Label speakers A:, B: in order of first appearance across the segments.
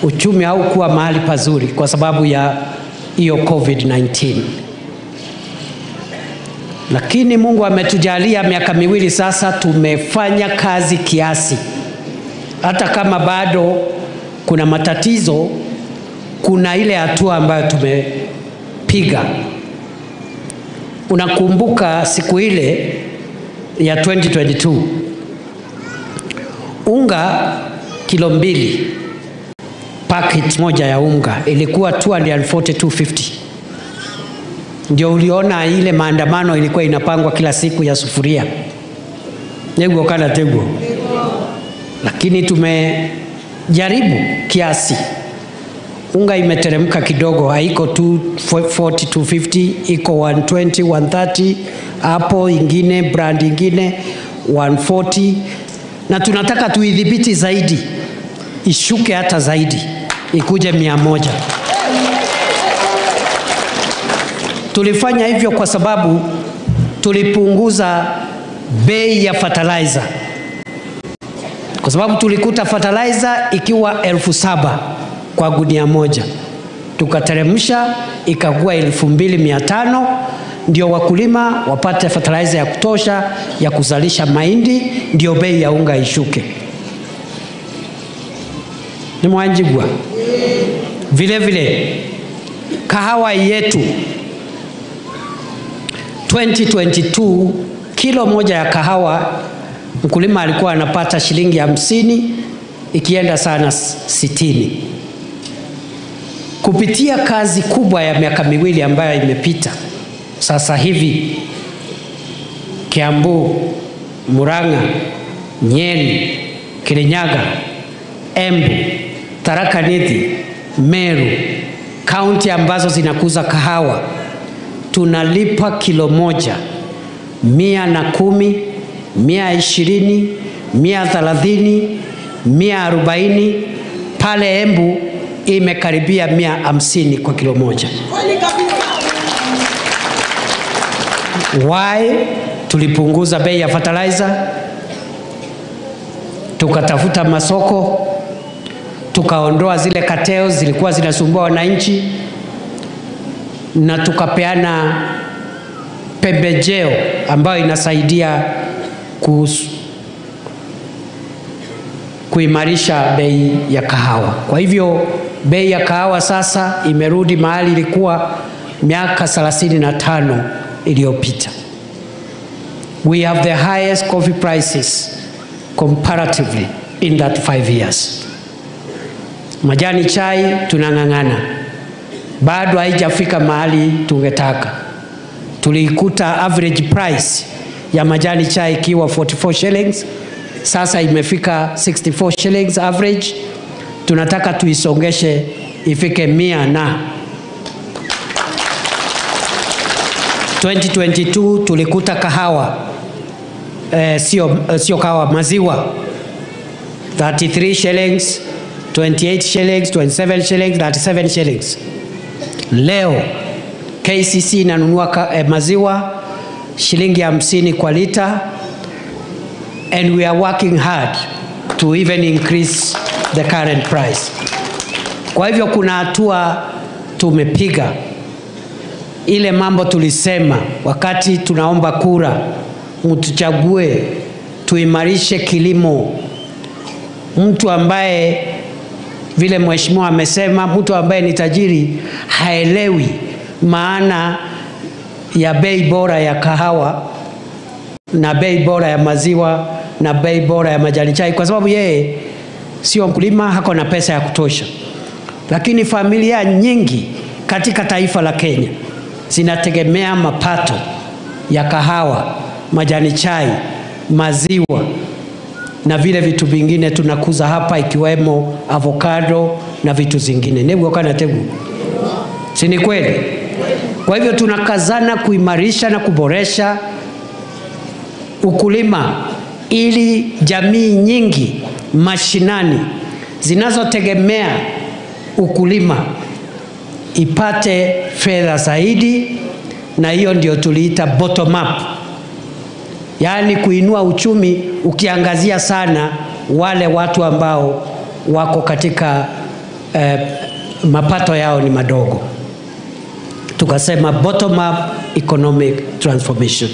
A: Uchumi haukuwa mahali pazuri kwa sababu ya hiyo COVID-19. Lakini Mungu ametujalia miaka miwili sasa, tumefanya kazi kiasi. Hata kama bado kuna matatizo, kuna ile hatua ambayo tumepiga. Unakumbuka siku ile ya 2022, unga kilo 2, packet moja ya unga ilikuwa 242.50. Ndio uliona ile maandamano ilikuwa inapangwa kila siku ya sufuria. Nego kana tego. Lakini tumejaribu kiasi. Unga imeteremka kidogo, haiko 240, 250, iko 120, 130, hapo ingine, brand ingine 140, na tunataka tuidhibiti zaidi, ishuke hata zaidi, ikuje 100. Tulifanya hivyo kwa sababu tulipunguza bei ya fertilizer. Kwa sababu tulikuta fertilizer ikiwa 7,000 kwa gunia moja. Tukateremsha ikakuwa 2,500, ndio wakulima wapate fertilizer ya kutosha ya kuzalisha mahindi, ndio bei ya unga ishuke. Ni mwanjigwa. Vile vile kahawa yetu 2022, kilo moja ya kahawa mkulima alikuwa anapata shilingi 50, ikienda sana 60. Kupitia kazi kubwa ya miaka miwili ambayo imepita, sasa hivi Kiambu, Murang'a, Nyeri, Kirinyaga, Embu, Tharaka Nithi, Meru, kaunti ambazo zinakuza kahawa, tunalipa kilo moja 110, 120, 130, 140. Pale Embu imekaribia 150 kwa kilo moja. Why? Tulipunguza bei ya fertilizer, tukatafuta masoko, tukaondoa zile kateo zilikuwa zinasumbua wananchi, na tukapeana pembejeo ambayo inasaidia kuimarisha bei ya kahawa. Kwa hivyo bei ya kahawa sasa imerudi mahali ilikuwa miaka 35 iliyopita. We have the highest coffee prices comparatively in that 5 years. Majani chai tunang'ang'ana, bado haijafika mahali tungetaka. Tulikuta average price ya majani chai ikiwa 44 shillings, sasa imefika 64 shillings average. Tunataka tuisongeshe ifike 100 na 2022 tulikuta kahawa sio kahawa, maziwa 33 shillings, 28 shillings, 27 shillings, 37 shillings. Leo KCC inanunua maziwa shilingi 50 kwa lita, and we are working hard to even increase the current price. Kwa hivyo kuna hatua tumepiga. Ile mambo tulisema wakati tunaomba kura, mtuchague tuimarishe kilimo. Mtu ambaye, vile mheshimiwa amesema, mtu ambaye ni tajiri haelewi maana ya bei bora ya kahawa na bei bora ya maziwa na bei bora ya majani chai, kwa sababu yeye sio mkulima, hako na pesa ya kutosha. Lakini familia nyingi katika taifa la Kenya zinategemea mapato ya kahawa, majani chai, maziwa na vile vitu vingine tunakuza hapa, ikiwemo avocado na vitu zingine. Nebu kana tegu. Si ni kweli? Kwa hivyo tunakazana kuimarisha na kuboresha ukulima ili jamii nyingi mashinani zinazotegemea ukulima ipate fedha zaidi, na hiyo ndio tuliita bottom up. Yaani kuinua uchumi ukiangazia sana wale watu ambao wako katika mapato yao ni madogo. Tukasema bottom up economic transformation.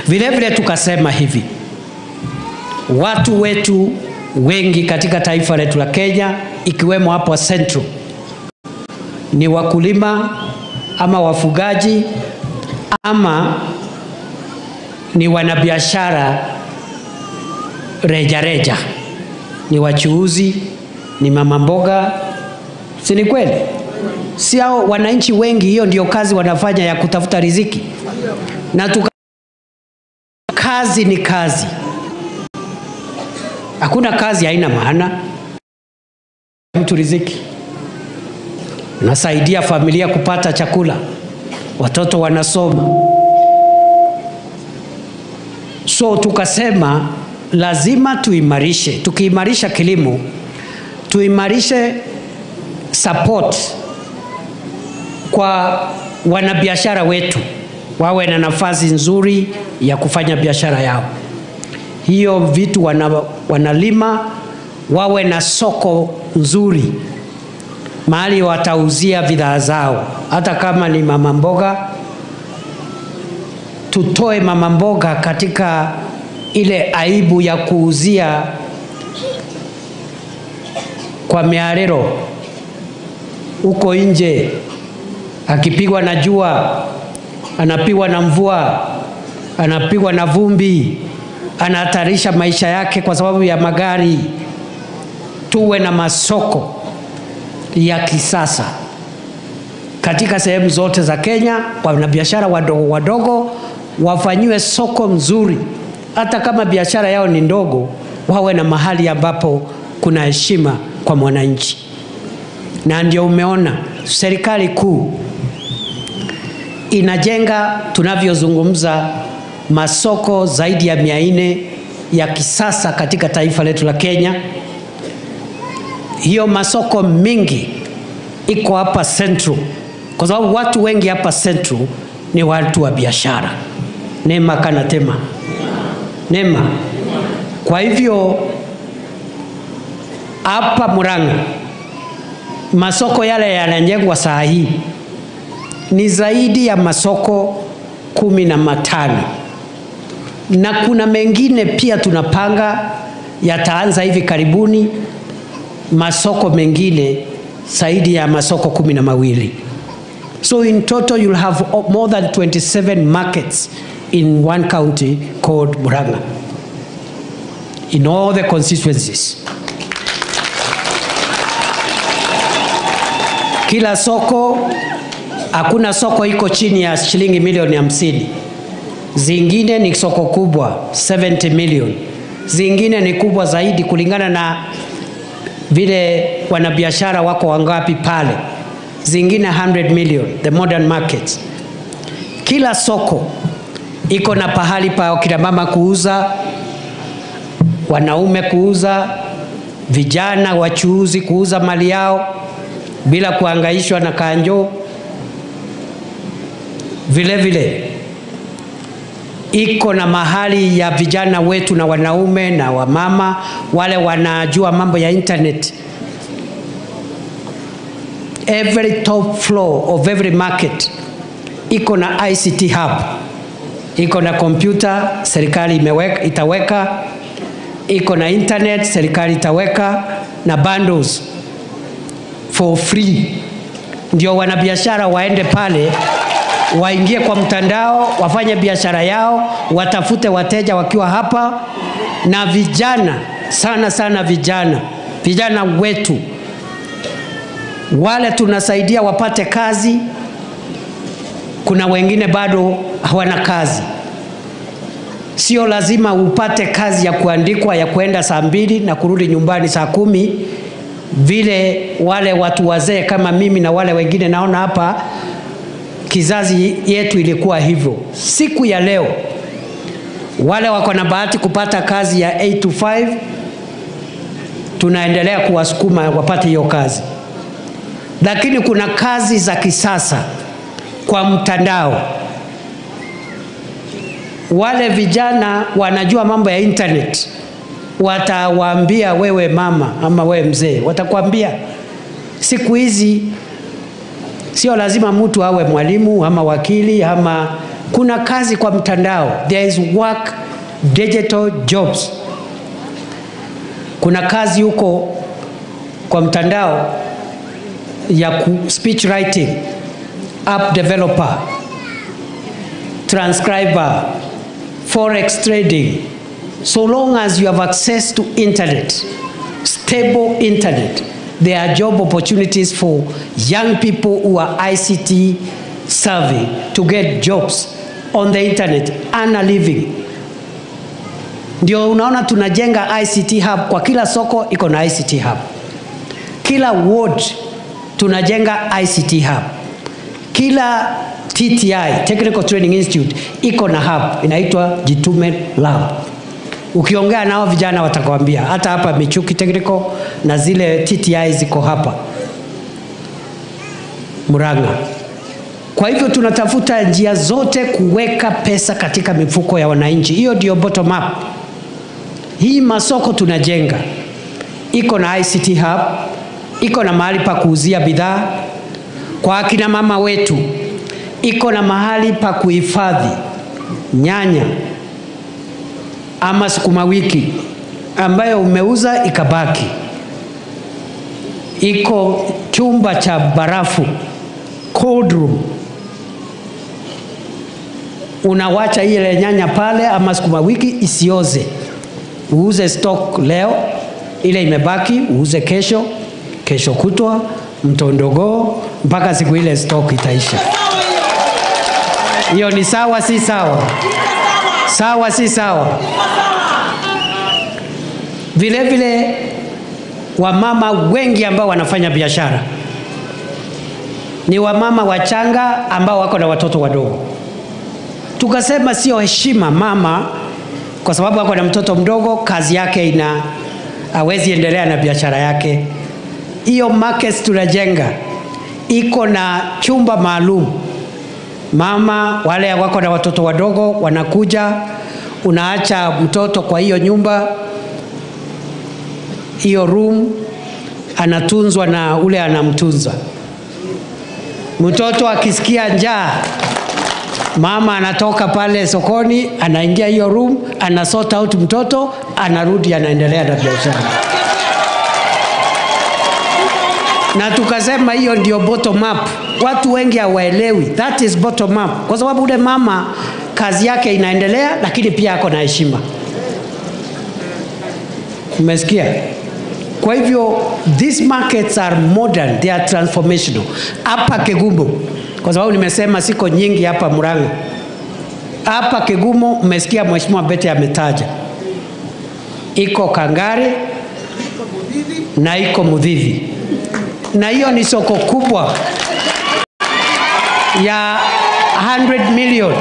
A: Vile vile tukasema hivi, watu wetu wengi katika taifa letu la Kenya, ikiwemo hapo Central, ni wakulima ama wafugaji ama ni wanabiashara reja reja, ni wachuuzi, ni mama mboga. Si ni kweli? Si hao wananchi wengi hiyo ndio kazi wanafanya ya kutafuta riziki? Na kazi ni kazi. Hakuna kazi haina maana. Mtu riziki. Nasaidia familia kupata chakula. Watoto wanasoma. So tukasema lazima tuimarishe. Tukiimarisha kilimo, tuimarishe support kwa wanabiashara wetu, wawe na nafasi nzuri ya kufanya biashara yao. Hiyo vitu wanalima, wawe na soko nzuri mahali watauzia bidhaa zao. Hata kama ni mama mboga, tutoe mama mboga katika ile aibu ya kuuzia kwa miarero huko nje, akipigwa na jua, anapigwa na mvua, anapigwa na vumbi, anahatarisha maisha yake kwa sababu ya magari. Tuwe na masoko ya kisasa katika sehemu zote za Kenya. Wanabiashara wadogo wadogo wafanyiwe soko mzuri, hata kama biashara yao ni ndogo, wawe na mahali ambapo kuna heshima kwa mwananchi. Na ndio umeona serikali kuu inajenga, tunavyozungumza, masoko zaidi ya 400 ya kisasa katika taifa letu la Kenya. Hiyo masoko mingi iko hapa Central, kwa sababu watu wengi hapa Central ni watu wa biashara. Nema kana tema. Nema. Kwa hivyo hapa Murang'a masoko yale yanajengwa saa hii ni zaidi ya masoko 15. Na kuna mengine pia tunapanga yataanza hivi karibuni, masoko mengine zaidi ya masoko 12. So in total you'll have more than 27 markets in one county called Murang'a, in all the constituencies. Kila soko, hakuna soko iko chini ya shilingi milioni 50. Zingine ni soko kubwa 70 million. Zingine ni kubwa zaidi kulingana na vile wanabiashara wako wangapi pale. Zingine 100 million, the modern markets. Kila soko iko na pahali pa kina mama kuuza, wanaume kuuza, vijana wachuuzi kuuza mali yao bila kuhangaishwa na kanjo. Vile vile iko na mahali ya vijana wetu na wanaume na wamama wale wanajua mambo ya internet. Every top floor of every market iko na ICT hub, iko na computer serikali itaweka, iko na internet serikali itaweka, na bundles for free. Ndio wanabiashara waende pale, waingie kwa mtandao, wafanye biashara yao, watafute wateja wakiwa hapa. Na vijana, sana sana vijana, vijana wetu wale tunasaidia wapate kazi. Kuna wengine bado hawana kazi. Sio lazima upate kazi ya kuandikwa ya kuenda saa 2 na kurudi nyumbani saa 10, vile wale watu wazee kama mimi na wale wengine naona hapa, kizazi yetu ilikuwa hivyo. Siku ya leo wale wako na bahati kupata kazi ya 8 to 5, tunaendelea kuwasukuma wapate hiyo kazi. Lakini kuna kazi za kisasa kwa mtandao. Wale vijana wanajua mambo ya internet, watawaambia wewe mama ama wewe mzee, watakwambia Siku hizi sio lazima mtu awe mwalimu ama wakili ama, kuna kazi kwa mtandao. There is work, digital jobs. Kuna kazi huko kwa mtandao ya speech writing, app developer, transcriber, forex trading. So long as you have access to internet, stable internet, there are job opportunities for young people who are ICT savvy to get jobs on the internet and a living. Ndio unaona tunajenga ICT hub kwa kila soko iko na ICT hub. Kila ward tunajenga ICT hub. Kila TTI, Technical Training Institute, iko na hub inaitwa Jitume Lab. Ukiongea nao vijana watakwambia, hata hapa Michuki Technical na zile TTI ziko hapa Murang'a. Kwa hivyo tunatafuta njia zote kuweka pesa katika mifuko ya wananchi. Hiyo ndio bottom up. Hii masoko tunajenga iko na ICT hub, iko na mahali pa kuuzia bidhaa kwa akina mama wetu, iko na mahali pa kuhifadhi nyanya ama sukuma wiki ambayo umeuza ikabaki, iko chumba cha barafu, cold room. Unawacha ile nyanya pale ama sukuma wiki isioze, uuze stock leo, ile imebaki uuze kesho, kesho kutwa, mtondogoo, mpaka siku ile stock itaisha. Hiyo ni sawa si sawa? Sawa si sawa? Vile vile wamama wengi ambao wanafanya biashara ni wamama wachanga ambao wako na watoto wadogo. Tukasema sio heshima mama, kwa sababu wako na mtoto mdogo, kazi yake ina hawezi endelea na biashara yake. Hiyo markets tunajenga iko na chumba maalum. Mama wale wako na watoto wadogo wanakuja, unaacha mtoto kwa hiyo nyumba, hiyo room, anatunzwa na ule anamtunza. Mtoto akisikia njaa, mama anatoka pale sokoni, anaingia hiyo room, ana sort out mtoto, anarudi anaendelea na biashara. Na tukasema hiyo ndio bottom up. Watu wengi hawaelewi. That is bottom up. Kwa sababu ule mama kazi yake inaendelea, lakini pia ako na heshima. Umesikia? Kwa hivyo these markets are modern, they are transformational. Hapa Kigumo, kwa sababu nimesema siko nyingi hapa Murang'a. Hapa Kigumo umesikia Mheshimiwa Bete ametaja. Iko Kangare na iko Muthithi. Na hiyo ni soko kubwa ya 100 million.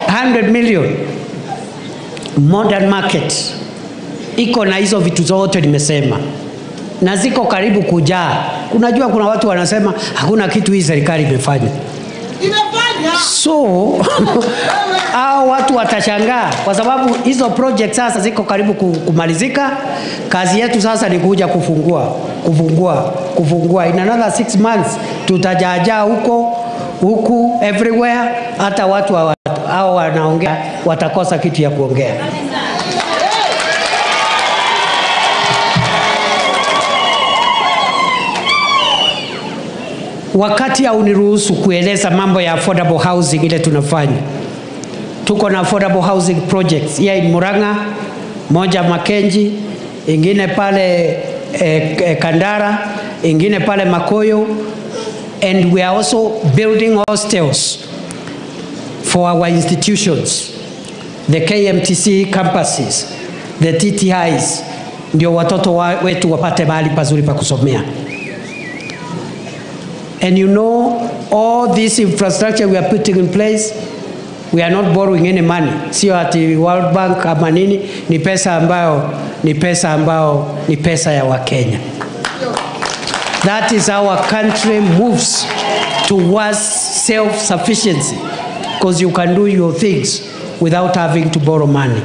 A: 100 million modern market. Iko na hizo vitu zote nimesema. Na ziko karibu kujaa. Unajua kuna watu wanasema hakuna kitu hii serikali imefanya.
B: Imefanya.
A: So hao watu watashangaa kwa sababu hizo project sasa ziko karibu kumalizika. Kazi yetu sasa ni kuja kufungua, kufungua, kufungua. In another 6 months tutajaajaa huko, huku, everywhere. Hata watu hao wanaongea watakosa kitu ya kuongea. Wakati hauniruhusu kueleza mambo ya affordable housing ile tunafanya. Tuko na affordable housing projects here in Murang'a, moja Makenji, ingine pale Kandara, ingine pale Makoyo, and we are also building hostels for our institutions, the KMTC campuses, the TTIs, ndio watoto wetu wapate mahali pazuri pa kusomea. And you know, all this infrastructure we are putting in place, we are not borrowing any money. Sio ati World Bank ama nini, ni pesa ambayo, ni pesa ambayo, ni pesa ya Wakenya. That is how our country moves towards self-sufficiency, because you can do your things without having to borrow money.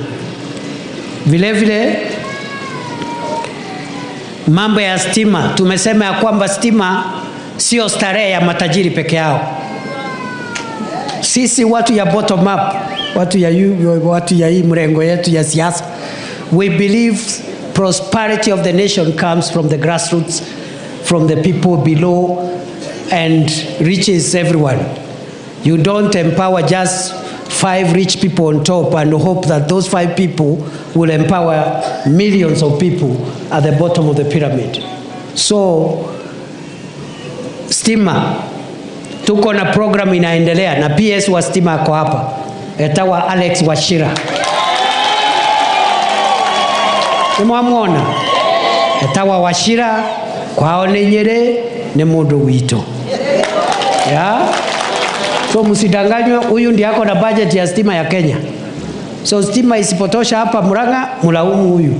A: Vile vile, Mambo ya stima, tumesema ya kwamba stima sio starehe ya matajiri peke yao. Sisi watu ya bottom up, watu ya hii mrengo yetu ya siasa, we believe prosperity of the nation comes from the grassroots, from the people below, and reaches everyone. You don't empower just 5 rich people on top and hope that those 5 people will empower millions of people at the bottom of the pyramid. So, stima, tuko na program inaendelea na PS wa stima ako hapa, etawa Alex Wachira. Nimwamwona etawa Wachira kwao ni Nyeri ni mundu wito. Yeah? So msidanganywe, huyu ndiye ako na budget ya stima ya Kenya. So stima isipotosha hapa Murang'a, mlaumu huyu.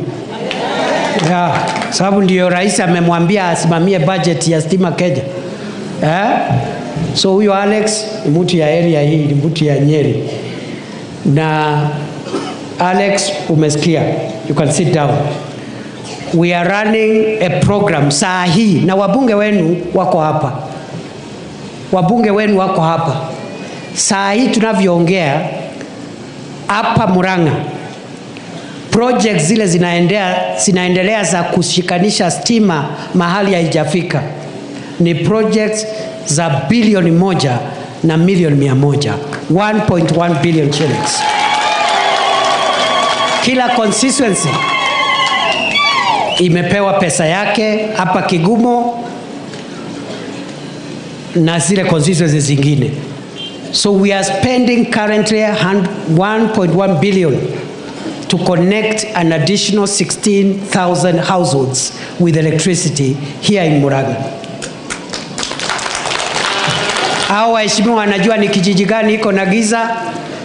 A: Yeah, sababu ndio rais amemwambia asimamie budget ya stima Kenya. Yeah? So huyu Alex ni mtu ya area hii, ni mtu ya Nyeri. Na Alex, umesikia, you can sit down. We are running a program saa hii na wabunge wenu wako hapa. Wabunge wenu wako hapa. Saa hii tunavyoongea hapa Murang'a, projects zile zinaendelea za kushikanisha stima mahali haijafika ni projects za bilioni 1 na milioni 100, 1.1 billion shillings. Kila constituency imepewa pesa yake hapa Kigumo na zile constituencies zingine. So we are spending currently 1.1 billion to connect an additional 16,000 households with electricity here in Murang'a. Hao waheshimiwa wanajua ni kijiji gani iko na giza,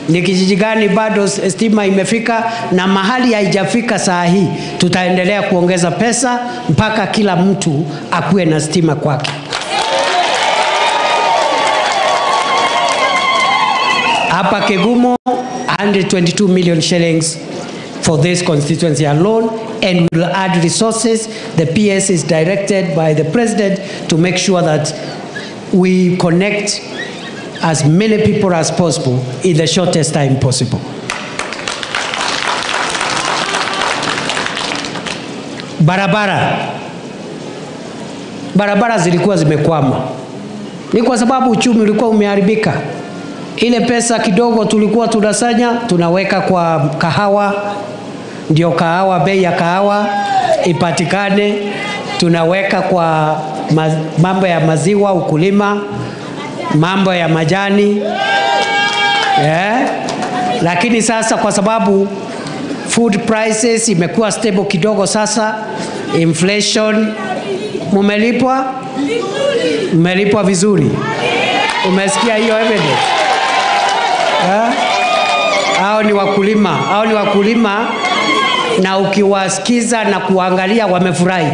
A: ni kijiji gani bado stima imefika, na mahali haijafika saa hii tutaendelea kuongeza pesa mpaka kila mtu akuwe na stima kwake. Hapa Kigumo, 122 million shillings for this constituency alone, and we will add resources. The PS is directed by the president to make sure that we connect as many people as possible in the shortest time possible. Barabara. Barabara zilikuwa zimekwama. Ni kwa sababu uchumi ulikuwa umeharibika. Ile pesa kidogo tulikuwa tunasanya, tunaweka kwa kahawa, ndio kahawa, bei ya kahawa ipatikane, tunaweka kwa mambo ya maziwa, ukulima, mambo ya majani. Lakini sasa kwa sababu food prices imekuwa stable kidogo sasa, inflation, mumelipwa? Mmelipwa vizuri. Umesikia hiyo evidence? Hao ni wakulima, hao ni wakulima, na ukiwasikiza na kuangalia wamefurahi.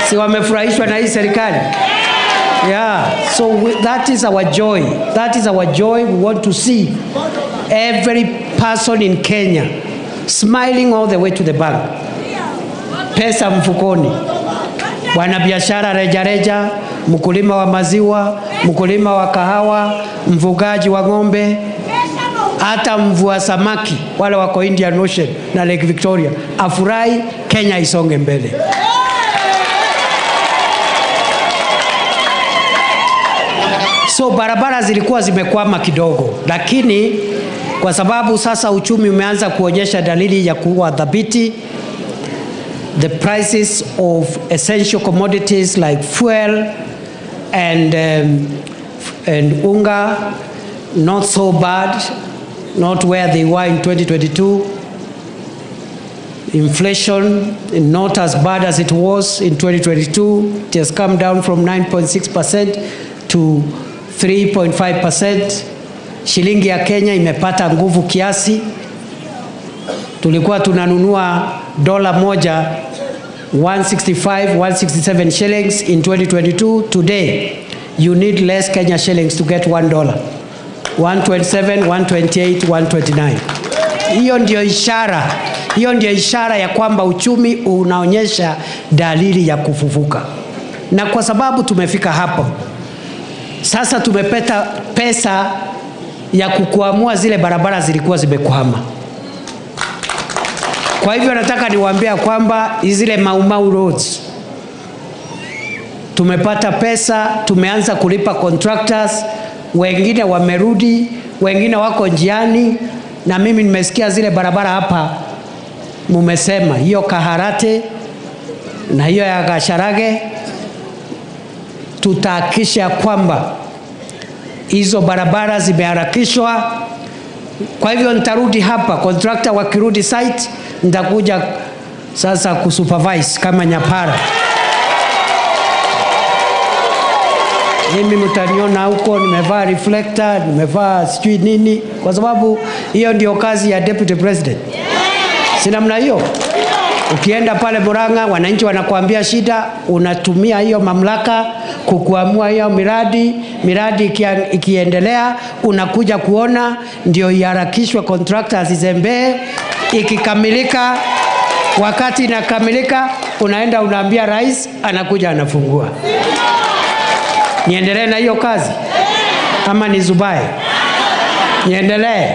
A: Si wamefurahishwa na hii serikali? Yeah, so that is our joy. That is our joy. We want to see every person in Kenya smiling all the way to the bank. Pesa mfukoni. Wanabiashara rejareja, mkulima wa maziwa, mkulima wa kahawa, mfugaji wa ng'ombe, hata mvua samaki wale wako Indian Ocean na Lake Victoria afurahi, Kenya isonge mbele. So barabara zilikuwa zimekwama kidogo, lakini kwa sababu sasa uchumi umeanza kuonyesha dalili ya kuwa dhabiti, the prices of essential commodities like fuel and unga, not so bad, not where they were in 2022. Inflation, not as bad as it was in 2022. It has come down from 9.6% to 3.5%. Shilingi ya Kenya imepata nguvu kiasi. Tulikuwa tunanunua dola moja 165, 167 shillings in 2022. Today, you need less Kenya shillings to get $1. 127, 128, 129. Hiyo ndio ishara, hiyo ndio ishara ya kwamba uchumi unaonyesha dalili ya kufufuka. Na kwa sababu tumefika hapo sasa, tumepata pesa ya kukuamua zile barabara zilikuwa zimekwama. Kwa hivyo nataka niwaambie kwamba zile Mau Mau roads tumepata pesa, tumeanza kulipa contractors, wengine wamerudi, wengine wako njiani, na mimi nimesikia zile barabara hapa mumesema hiyo Kaharate na hiyo ya Gasharage, tutahakikisha kwamba hizo barabara zimeharakishwa. Kwa hivyo nitarudi hapa, contractor wakirudi site, nitakuja sasa kusupervise kama nyapara. Mimi mtaniona huko nimevaa reflector, nimevaa sijui nini, kwa sababu hiyo ndio kazi ya deputy president. Si namna hiyo? Ukienda pale Murang'a, wananchi wanakuambia shida, unatumia hiyo mamlaka kukuamua hiyo miradi. Miradi ikiendelea, unakuja kuona ndio iharakishwe, contractor asizembee. Ikikamilika, wakati inakamilika, unaenda unaambia rais, anakuja anafungua. Niendelee na hiyo kazi ama nizubae? Niendelee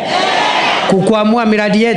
A: kukuamua miradi yetu?